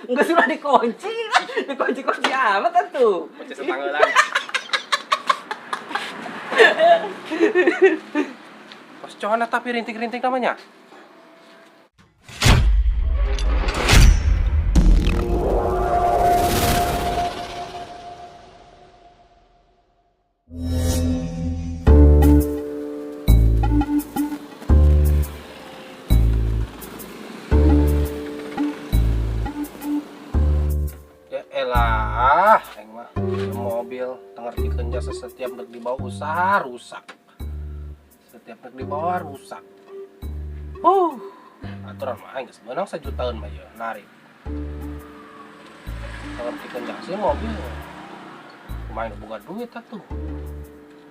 Enggak sudah dikunci. Dikunci-kunci amat atuh. Kunci setanggelan. Pas cona tapi rintik-rintik namanya. Ya elah, aing mah mobil teu jasa setiap dek dibawa usaha rusak. Setiap dek dibawa rusak. Aturan mah aing geus meunang sajutaan mah ieu narik. Teu ngertikeun jasa mobil. Kumaha aing boga duit atuh.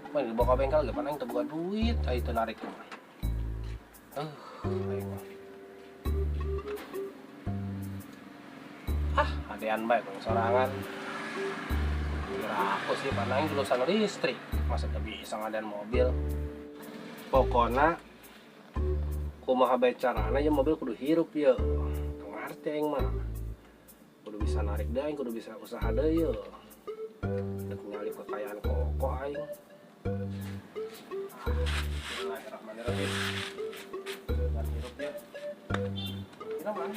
Kumaha dibawa ka bengkel ge pan aing teu boga duit, aing teu narik mah. Aing mah. Ah, adean bae kang sorangan. Kira aku sih pan aing lulusan listrik, masa teu bisa ngadean mobil. Pokona kumaha bae carana ieu mobil kudu hirup ieu. Teu ngarti aing mah. Kudu bisa narik deui aing, kudu bisa usaha deui ieu. Dek nyalip kekayaan koko aing. Bismillahirrahmanirrahim. Dan hirup ya. Kira mana?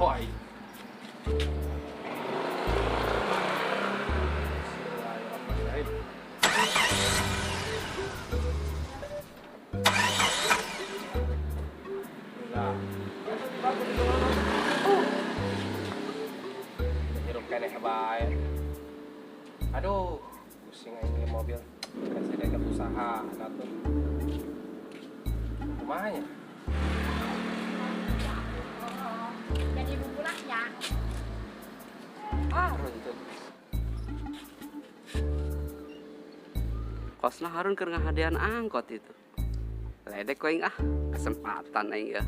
Oh, aing. Bismillahirrahmanirrahim. Bismillah. Hirup keneh bae. Aduh, pusing aing ieu mobil. Kan saya diajak usaha atuh. Kumaha nya? Jadi bubulak ya. Ah, runtut. Kosna Harun keur ngahadean angkot itu. Ledek ku aing ah, kesempatan aing ya.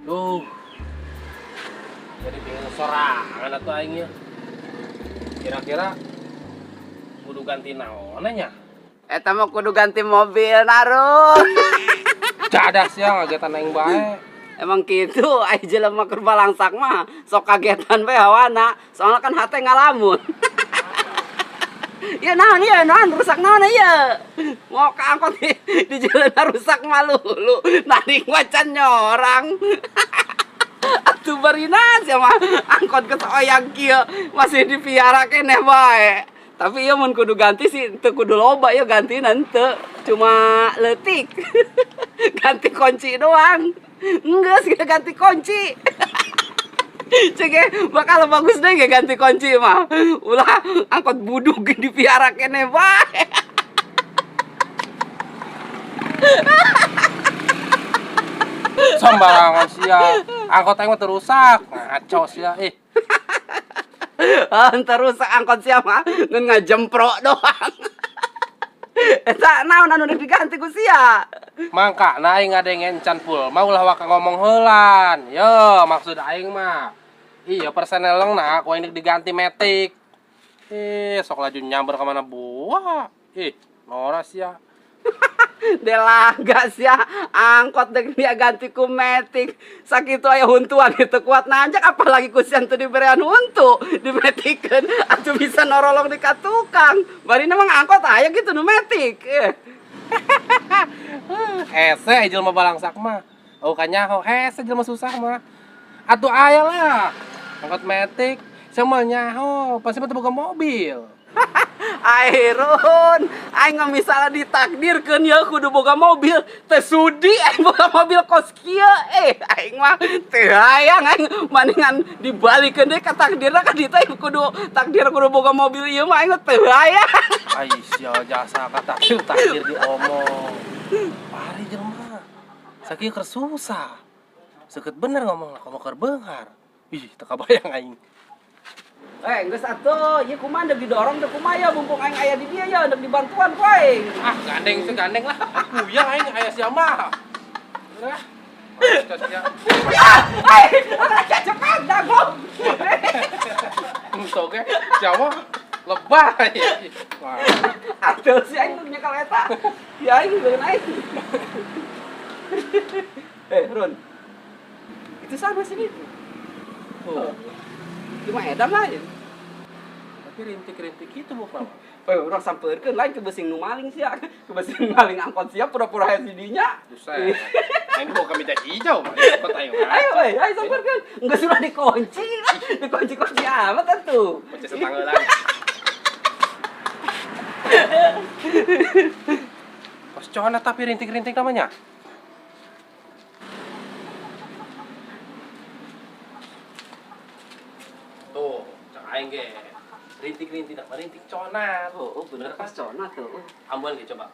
Duh. Jadi bingung sorangan atuh aing ya. Kira-kira kudu ganti naon nya? Eta mah kudu ganti mobil Narun. Cadas ya ngagetan aing bae. Emang gitu, ai jelema keur balangsak mah sok kagetan bae hawana, soalnya kan hate ngalamun. Ya naon ieu, naon rusak naon ieu? Mau ka angkot di jalan rusak malulu, narik wacan nyorang. Atuh barina sia mah angkot geus oyag kieu masih dipiara keneh bae. Tapi ieu mun kudu ganti sih teu kudu loba ieu gantina henteu, cuma leutik. Ganti kunci doang. Enggeus ge ganti kunci. Cek ge bakal bagus deh ge ganti kunci mah. Ulah angkot budug dipiara keneh bae. Sembarangan sia. Angkot aing mah teu rusak. Ngaco sia ih. Ah, rusak angkot sia mah ngan ngajemprok doang. Eta naon anu rek diganti ku sia? Mangkana aing ngadengen can full mah ulah waka ngomong heulan. Yo, maksud aing mah. Iya persenelengna ku aing diganti metik. Sok laju nyamber ka mana buah. Ih, norak sia. Delaga sia angkot dek dia ganti ku metik. Sakitu aya huntuan itu kuat nanjak apalagi ku sia teu diberean huntu dimetikeun atuh bisa norolong di ka tukang. Barina mah angkot aya gitu nu metik. Hese jelema balangsak mah. Oh kanyaho hese jelema susah mah. Atuh aya lah. Angkot metik sama nyaho pasti mah teu boga mobil. Airun, aing mah misalnya ditakdirkeun ya kudu boga mobil, teu sudi aing boga mobil kos kieu. Aing mah teu hayang aing maningan dibalikeun deui ka takdirna ka ditu aing kudu takdir kudu boga mobil ieu mah aing mah teu hayang. Ai sia jasa ka takdir takdir diomong. Pari jelema. Sakieu keur susah. Seukeut bener ngomong lah komo keur beunghar. Ih, teu kabayang aing. Geus atuh, ieu kumaha deuk didorong deuk kumaha ya mumpung aing aya di dieu ya deuk dibantuan ku aing. Ah, gandeng sih gandeng lah. Puyeng aing aya sia mah. Udah. Ah, aing, cepat dagong. Entah ge, sia mah. Lebay. Wah. Atuh si aing nu nyekal eta. Ya aing beun aing. Eh, Ron. Itu sama sini. Oh. Cuma edan lain. Tapi rintik-rintik itu bukan. Eh, urang sampeurkeun lain ke besing nu maling sia. Ke besing maling angkot sia pura-pura aya di dinya. Buset. Ini bawa kemeja hijau, mah. Cepet ayo. Ayo, ayo, ayo sampeurkeun. Enggak sudah dikunci. Dikunci-kunci amat atuh. Kunci setanggelan. Pas cona tapi rintik-rintik namanya. Tuh, cak aing ge. Rintik-rintik tak rintik cona. Oh, bener pas cona tuh. Ambuan ge coba.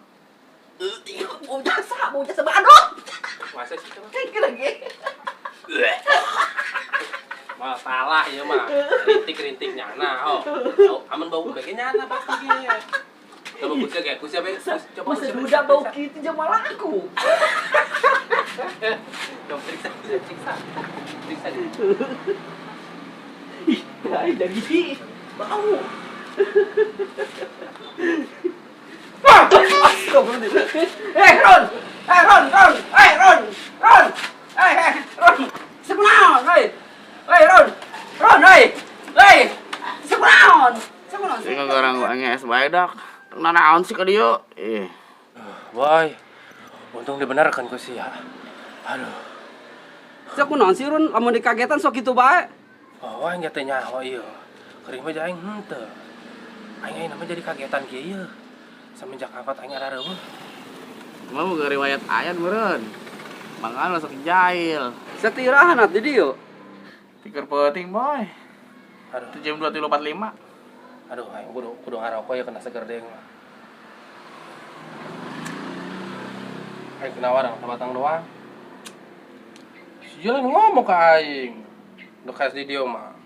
Bau jasa badut. Masa sih coba? Kayak lagi. Malah salah ya mah. Rintik-rintik nyana, oh. Oh, aman bau bege nyana pasti ge. Coba kusya ge, kusya be, coba masa duda bau kitu jeung malah aku. Coba periksa, periksa. Periksa deh. Ih, dari bau. Eh, Ron. Eh, Ron, Ron. Eh, Ron. Ron. Eh, Ron. Sekunaon, hei. Hei, Ron. Ron, hei. Hei. Sekunaon. Sekunaon. Sing garang nges bae dak. Teu naon sih ka dieu? Ih. Boy. Untung dibenarkan ku sia. Aduh. Sekunaon sih, Ron? Lamun dikagetan sok kitu bae. Oh, aing teh nyaho ieu. Kering mah aing henteu. Aing aing nama jadi kagetan kieu ieu. Semenjak angkot aing arareueuh. Mah boga riwayat ayat meureun. Mangga sok jahil. Satirahan atuh di dieu. Tiker peuting, boy. Aduh. Itu jam 23.45. Aduh, aing kudu ngarokok ya kena seger deui mah. Aing kena warang batang doang. Si jalan ngomong ke aing. Dekas di dieu mah.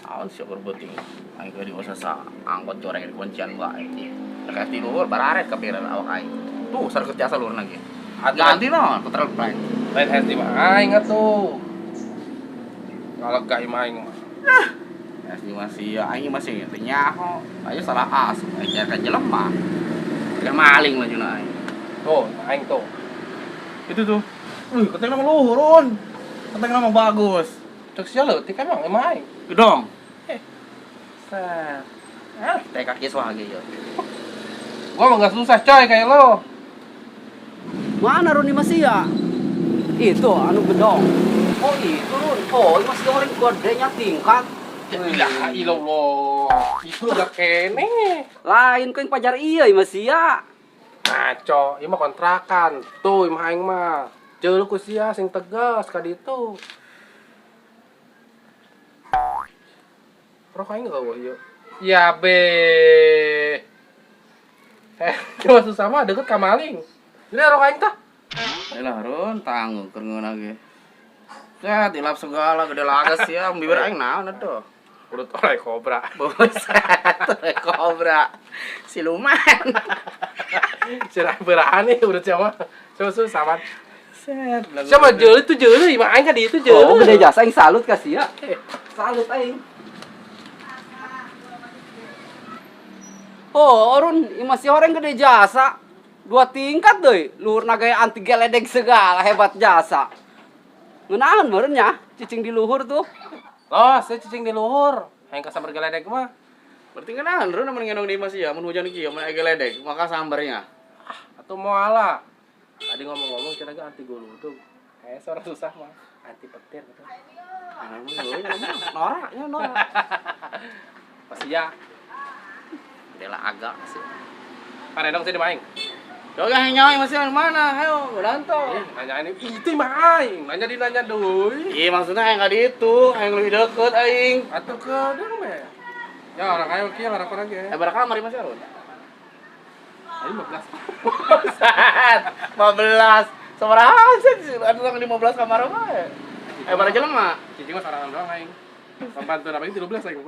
Aon sia keur peuting. Aing ke di osasa angkot coreng di kuncian bae. Dekas di luhur bararet kapiran awak aing. Tuh sarkeut jasa luhurna ge. Ganti no, puter plek. Lain hesti mah aing atuh. Ngalega imah aing mah. Hesti masih ya aing masih teu nyaho. Ayo salah asup aing ka jelema. Kan maling lah cenah aing. Tuh, aing tuh. Itu tuh. Wih, keteng nama luhur, Ron. Keteng nama bagus. Cek sia leutik emang imah aing. Gedong. Eh. Set. Eh, teh kaki swage yo. Gua mah enggak susah coy kayak lo. Mana Ron masih ya? Itu anu gedong. Oh, itu Ron. Oh, masih orang gedenya tingkat. Ya ilallah. Itu udah kene. Lain kau yang pajar iya masih ya. Ngaco, ieu mah kontrakan. Tuh imah aing mah. Jeuleuh ku sia sing tegas ka ditu. Rok aing eueuh ieu. Ya be. Cuma susah mah deket ka maling. Jadi rok aing tah. Yalah Ron, tanggung keur ngeunah ge. Set, dilap segala gede lagas ya, bibir aing naon atuh. Udah torai kobra. Buset, torai kobra. Siluman. Cerah berani udah siapa? Coba susah man. Set. Siapa jeuleuh tuh jeuleuh, imah aing ka ditu jeuleuh. Oh, gede jasa aing salut ka sia. Salut aing. Oh, Ron, masih orang gede jasa. 2 tingkat deui, luhurna gaya anti geledek segala hebat jasa. Ngeunaheun meureun nya, cicing di luhur tuh. Loh, saya cicing di luhur. Hayang kasamber geledek mah. Berarti ngeunaheun Ron mun ngendong di imah sia, mun hujan kieu mun aya geledek, maka sambernya. Ah, atuh moal. Tadi ngomong-ngomong cenah ge anti guludug. Kayak seorang susah mah, anti petir gitu. Norak nya norak. Pasti ya. Gede lah agak sih. Paredong sih di maing. Coba yang nyawa masih yang mana? Ayo, godanto. Nanya ini itu mah aing, nanya di nanya deui. Iya, maksudnya yang enggak itu, yang lebih deket aing. Atuh ke deung meh. Ya orang ayo kieu orang kurang ge. Eh, berapa kamar masih Arun? Ayo 15. Buset, 15. Sabaraha sih? Ada orang 15 kamar mah. Eh, berapa jelema? Cicing mah sorangan doang aing. Pembantu apa ini 13 aing.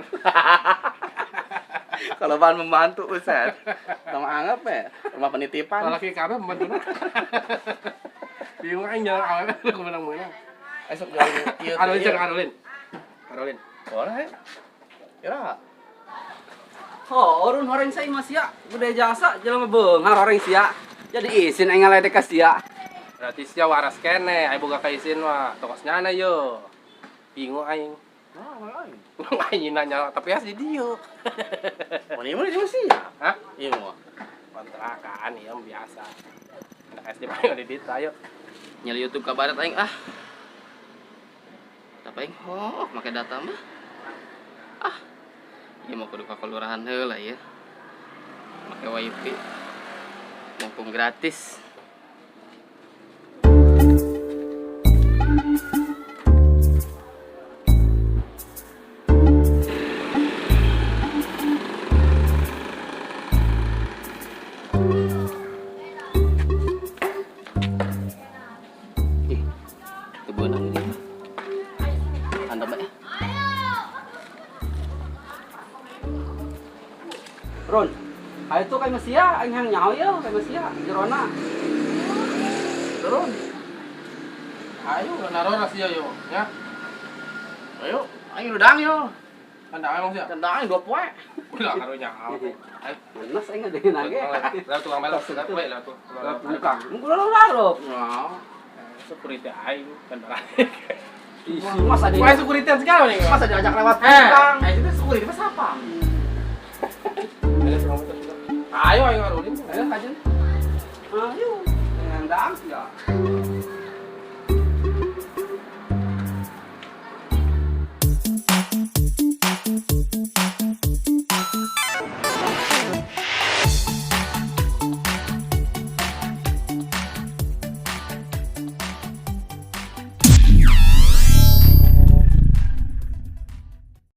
Kalau bahan membantu, buset. Sama anggap ya, rumah penitipan. Kalau laki kabeh pembantu. Bingung aing jalan awewe aku menang-menang. Esok jalan ieu. Arolin, cek Arolin. Arolin. Boleh. Kira. Oh, urun horeng saya mah sia, gede jasa jelema beunghar horeng sia. Jadi isin aing ngaledek ka sia. Berarti sia waras kene, aing boga kaisin mah tokos nyana yo. Bingung aing. Nah, aing. Aing nanya tapi asli dieu. Mana ieu mah di sia? Hah? Iya mah. Kontrakan iya biasa. Anak SD paling udah dita ayo. Nyali YouTube ka barat aing ah. Tapi aing oh, make data mah. Ah. Ieu mah kudu ka kelurahan heula ya. Make wifi. Mumpung gratis. Ih, teu beunang ini mah. Handap bae. Ron, ayo tuh kayak sia, aing hayang nyaho ya kayak sia, jerona. Turun. Ayo narora sia yo, ya. Ayo, aing udang yo. Kandang emang sia. Kandang aing dua poe. Ulah karunya. Ayo. Manas aing ngadengeun lagi. Lewat tukang belok, lewat we lewat tuh. Tukang. Mun larop. Nah, Security aing kendaraan. Ih, masa di Wah, security segala nih. masa diajak lewat Eh, tukang. eh itu security mah siapa? Ayo tukang motor. Ayo ayo ngarulin. Ayo kajen. Ayo. Ngendang ya.